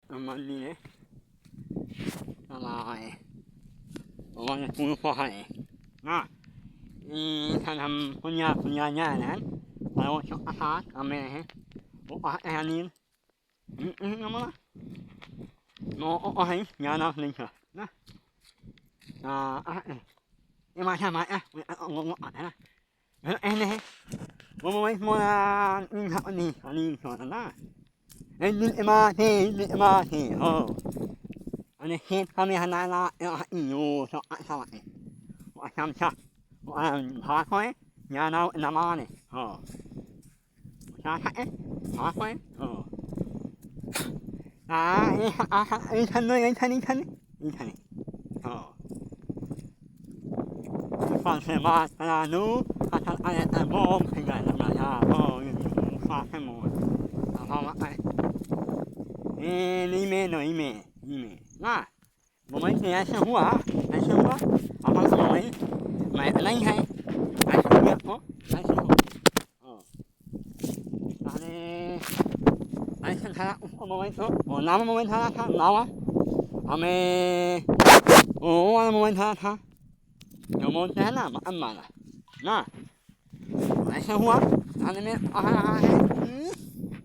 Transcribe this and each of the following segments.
ປະມານນີ້ເດ້ ລະລາຍ ປະມານນີ້ ປູພອໃຫ້ນະ ອີ ຖ້າທຳ ປຸນຍາ ປຸນຍາຍານັ້ນ ລາວຊອກອາສາ ອາແມ່ ໂອ ອາ ອາ ນີ້ ອື ອື ນຳມາ ໂອ ໂອ ໃຫ້ຍານາວເລັງເທື່ອນະ ອາ ອາ ເອ ເອມາ ຊາມາ ອາ ອາ ອາ ອາ ນະ ເອີ ເອີ ເອີ ໂມ ໂມ ໂມ ນາ ອື ອັນນີ້ ອັນນີ້ ຊອນນະ ເອີ ເອມາ ເອ ເອມາ ເອ ໂອ ອັນນີ້ ເຮັດ ຄາເມຮະນາ ລາ ເອ ອາ ອີ ໂອ ຊອກອາ ຊາ ເອ ໂອ ອາ ຊາມ ຊາ ໂອ ອາ ພາຄອຍ ຍານາວ ນາມາ ນີ້ ໂອ ຊາ ຊາ ເອ ພາຄອຍ ໂອ ອາ ເອ ອາ ອາ ອີ ທັນເລີຍ ອີ ທັນ ອີ ທັນ ອີ ທັນ ໂອ ຟາເຊມາ ຕະລານູ ອາ ທັນ ອາ ອາ ອາ ໂມ ເພງ ອາ ອາ ໂມ ຟາເຊໂມ ອາ ພາມາ ອາ ເອ ນີ້ເມ ໂນ ອີ ເມ ອີ ເມ ນະ ບໍ່ແມ່ນ ເອ ອາ ເຊຫົວ ອາ ເຊຫົວ ອາ ພາມາ ໄມ ໄມ ອັນນັ້ນໃຫ້ ອາ ເຊຫົວ ໂອ ອາ ເຊຫົວ ໂອ ອັນນີ້ ອັນນີ້ ໂອ ໂມເມນໂຕ ໂອ ນາມະ ໂມເມນທານາທາ ນາມະ ອາເມ ໂອ ໂມເມນທານາທາ ໂຍໂມນແທນນາມະ ອາມານາ ນາ ໄອຊະຫົວ ອັນນີ້ ອາ ອາ ອາ ອາ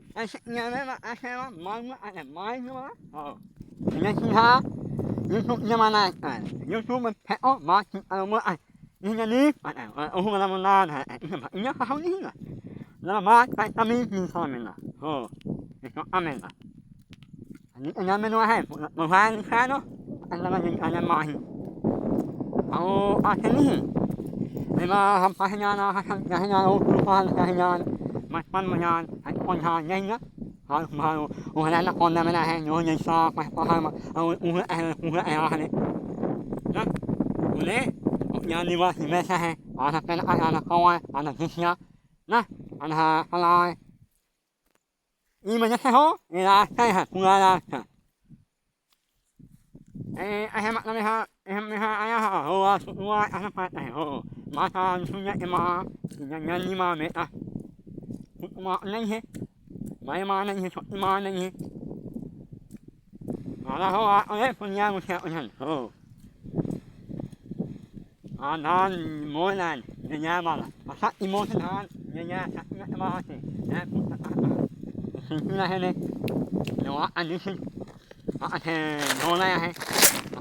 ອາ ອາ ອາ ມາ ມາ ມາ ມາ ໂອ ຍາຊິຮາ ຢູທູບ ຍາມານາ ອາ ຢູທູບ ມັນແພະອອກມາ ກິນອາໂມ ອາ ນີ້ ນີ້ ອັນ ອັນ ໂອ ໂຫ ລາມານານ ອາ ອາ ອາ ເຮົານີ້ນະ ລາມາ ໄປຕາມີ ກິນຊອມແມ່ນນະ ໂອ ນີ້ ອາເມນນະ ອັນນີ້ ອັນນັ້ນແມ່ນວ່າໃຫ້ ບໍ່ວ່ານີ້ແທ້ເນາະ ອັນນັ້ນມັນ ອັນນັ້ນມາ ເອົາ ອາ ແຄ່ນີ້ ໄດ້ມາທຳພາຊະນະ ໃຫ້ງານ ໂອ ພາຊະນະ ມາປັນມາງານ ໃຫ້ອ່ອນທານໃຫຍ່ນະ ເຮົາ ເຮົາ ໂອ ໃຫ້ນະຄອນນະ ແມ່ນນະ ໃຫ້ໂຍ ໃຫຍ່ຊາ ໄປ ພາໃຫ້ມາ ເອົາ ອູເຮືອ ເອົາ ອູເຮືອ ເອົາ ໃຫ້ນີ້ ນະ ໂອເລ ຍານີ້ວ່າຊິແມ່ນໃສ່ໃຫ້ ອາ ນະ ເປັນ ອາ ນະ ເຂົ້າ ອາ ນະ ເຮັດເຊຍ ນະ ອາ ນະ ພາລາຍ ອີ ມັນຈະໃສ່ໂຫ ເວລາໃສ່ຫາ ເພື່ອລາ ເອ ອາ ໃຫ້ມາ ນະ ແມ່ ຫາ ເອ ແມ່ ຫາ ອາ ຫາ ໂຫ ວ່າ ສຸດວ່າ ອາ ສະປາດ ໂຫ ມາທາງ ສຸຍະ ເອ ມາ ຍາ ຍາ ຍາ ນີ້ມາ ເມ ອາ ສຸດມາ ອັນນີ້ ເຮ ມາ ມາ ອັນນີ້ ເຮ ມາ ອັນນີ້ ເຮ ມາລະ ເຮົາວ່າ ເອີ ປຸນຍາ ມຸເຊ ອັນນັ້ນ ໂອ ອານານ ໂມຍນານ ຍາຍາມາລະ ພາສາອີໂມສະນານ ຍາຍາ ສະນາມາ ເອ ນາ ພຸດທະ ອາ ອາ ຊິນາ ເຮ ເນ ເນວະ ອັນນີ້ຊິ ອາ ເທ ໂນນາ ເຮ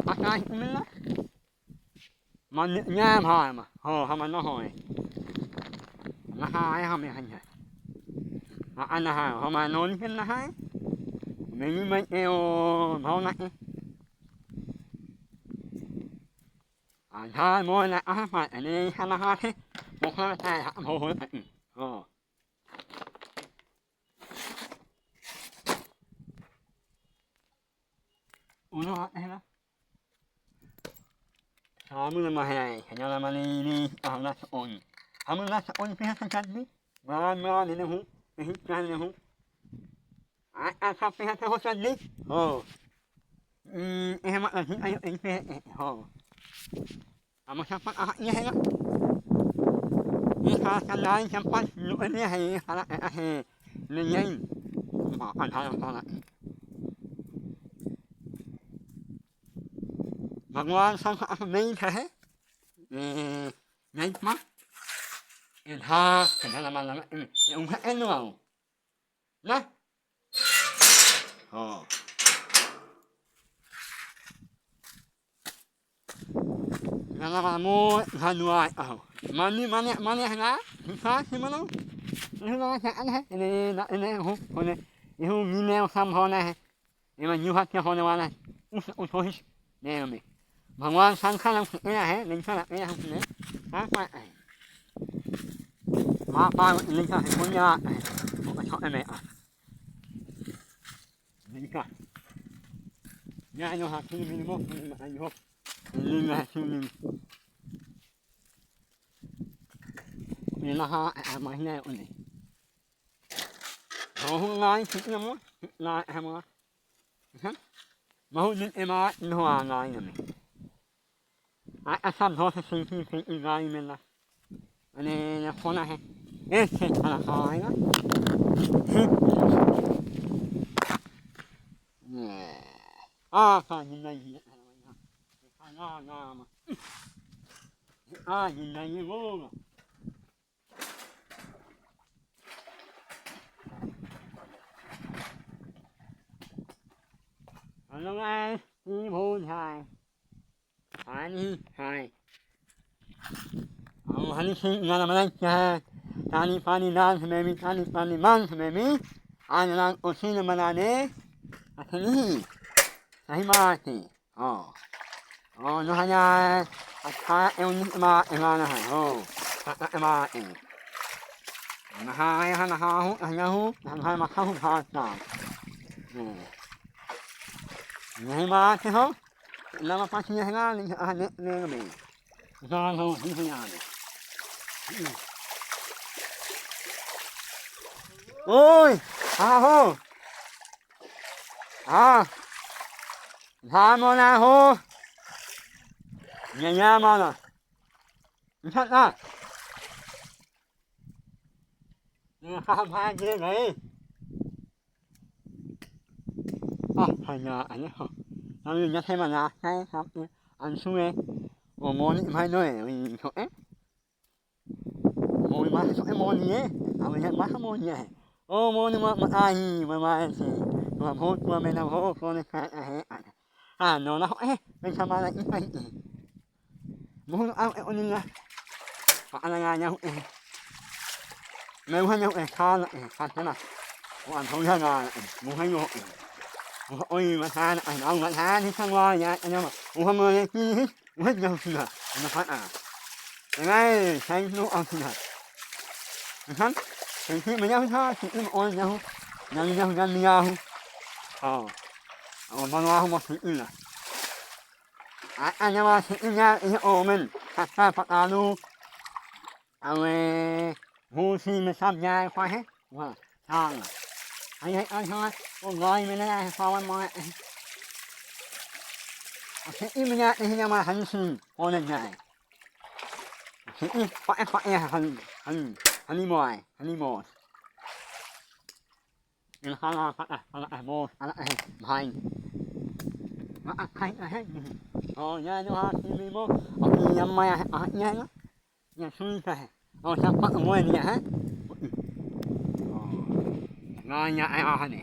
ອາ ກາ ອິ ມິນລະ ມັນຍາມາ ໂຫ ເຮົາມານະ ໂຫຍ ນະ ຫາຍ ເຮົາມີ ຫັນ ອາ ອັນນະ ຫາຍ ເຮົາມາ ໂນນ ເຫັນນະ ຫາຍ ເມ ມີ ເມ ເອ ໂອ ເຮົານະ ອາ ທາ ໂມຍ ນະ ອາ ຫາຍ ອັນນີ້ ຫາ ນະ ຫາຍ ໂມ ຫາ ນະ ຫາຍ ໂຫ ໂຫ ໂຫ ໂອ ນະ ຫາຍ ນະ ຫາມື້ມາໃຫ້ ໃຫ້ຍາລະມານີນີ້ ອາ ນະ ສະໂອນ ອາ ມື້ນະ ສະໂອນ ເປັນ ຫາ ສັນ ນີ້ ມາ ມາ ນີ້ ນະ ຫູ ເປັນ ຫາ ນະ ຫູ ອາ ອາ ຄັບ ເປັນ ຫາ ສະໂອນ ສັນ ນີ້ ໂອ ອືມ ເອ ມາ ອາ ຫື ອາ ເອ ເອ ໂອ ອາ ມາ ສະປັດ ອາ ເອ ໃຫ້ລະ ນີ້ ຄາ ສະລາຍ ສະປັດ ລູກ ເອ ໃຫ້ ຄາ ລະ ເອ ໃຫ້ ນີ້ ໃຫຍ່ ມາ ອັນ ທາ ທາ ລະ ບາງວັນ ສັງ ອາ ເມ ແທ້ ເອ ໃຫຍ່ ມາ ເອ ທາ ເຫັນ ລະ ມາ ລະ ເອ ເອ ອົງ ເອ ນວ ນະ ໂອ ນະ ນະ ມາ ໂມ ຮານວາຍ ເອົາ ມານີ້ ມານີ້ ມານີ້ ຫັ້ນນະ ຮາ ຊິມາລອງ ຮາ ລອງ ອັນ ອັນ ອັນ ນີ້ ນີ້ ນີ້ ໂອ ໂຫ ນີ້ ນີ້ ມີແນວ ສາມ ເຮົາ ນະ ເອ ມັນ ຢູ ຮາ ເຊ ເຮົາ ນະ ວ່າ ນະ ອຸ ອຸ ໂທ ເນ ເມ ບາງວັນ ສັງ ຄະ ລະ ເອ ເຮ ເນ ຄະ ລະ ເອ ເນ ຫາ ປາ ມາ ປາ ເນ ຄະ ໃຫ້ຄົນ ຍາ ໃຫ້ ບໍ່ ກະ ຊອກ ເອ ເມ ອາ ນີ້ກະ ຍາ ໂຍ ຫາ ຄື ມີ ໂມ ມີ ມາ ໂຍ ມີ ມາ ຄື ມີ ມີ ລະ ຫາ ອາ ມາ ແນວ ອັນ ນີ້ ໂຫ ຫູ ລາຍ ຄື ນຳ ມາ ລາຍ ອາ ມາ ຮະ ມາ ຫູ ນີ້ ເອ ມາ ໂນ ອາ ລາຍ ນຳ ອາ ອາ ສາມ ໂທ ສະ ສິງ ທີ່ ເພງ ອີ ລາຍ ແມ່ນລະ ອັນນີ້ ນະ ໂຄ ນະ ເຮ ເອ ເຊ ອາ ລາ ຄາ ນະ ເອີ Aka, ni na ni. Aka, ni na ni. Ano nga, ni mo hai. Ani hai. Ang hani si ngana manan siya. Tani pani nan sememi, tani pani man sememi. Ana nan osina manane. Asini. Sahi mati. Oh. Oh, no hanya. Ata e un ma e ngana hai. Oh. Ata e ma e. Na hai, na ha hu, na hu, na hai ma ha hu ha ta. Oh. Ni ma te ho. Na ma pa ni ha ni ha ne ne me. Na ho ni ha ni. Oi, ha ho. Ha. Ha mo na ho. Nya nya ma na. Ni ha na. Ni ha ma ni ne. ອາ ພະຍາ ອັນນີ້ເຮົາ ເຮົາຢູ່ໃນໄທມານາ ໃນ ຄັບ ອັນຊຸເອ ໂອ ໂມນີ້ ໄມ້ໜ້ອຍ ນີ້ ໂຊເອ ໂມນີ້ ມາ ໂຊເອ ໂມນີ້ ເອົາ ມາ ໂມນີ້ ໂອ ໂມນີ້ ມາ ມາ ອາ ມາ ມາ ຊິ ມາ ໂພ ມາ ແມ່ນຳ ໂພ ໂພ ໃນ ອາ ອາ ອາ ໂນ ລະ ເອ ເປັນ ທຳມາ ລະ ອີ ໄປ ອີ Muhun au e onina. Pa ala nga nyahu e. Me uha nyahu e kala e kantana. O an hau ya nga e. Muha nyahu e. Muha oi matana e. Au matana ni sangwa ya e nyama. Muha mo e ki. Muha nyahu sina. Ana pa a. Ngai sai no au sina. Kan? Sai ki me nyahu sa si im o nyahu. Nyahu nyahu nyahu. Au. Au manwa mo si ina. ອາ ອັນຍາມາຊິອີຍາອີໂອເມັນ ຄັກຄາປະຕາລູ ອາເວ ຮູ້ຊິເມຊັບຍາຍຄວາຍເຮ ວ່າທາງ ໃຫ້ ໃຫ້ ອັນທາງ ໂອລອຍເມນາ ຄວາມມາ ຊິອີຍາອີຍາມາ ຫັນຊິ ໂອເນຍາຍ ຊິອີ ປະ ປະ ຫັນ ຫັນ ຫັນມອຍ ຫັນມອຍ. Ina hala hala hala mo hala e mai. Ma akai e. O ya no ha si mi mo. O ya mai a ya na. Ya sui ka he. O sa pa mo ni he. O. Na ya e a ha ni.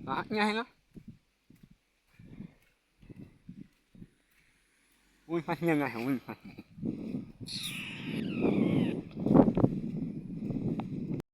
A ya na. Ui, pas ni ngai, ui, pas ni.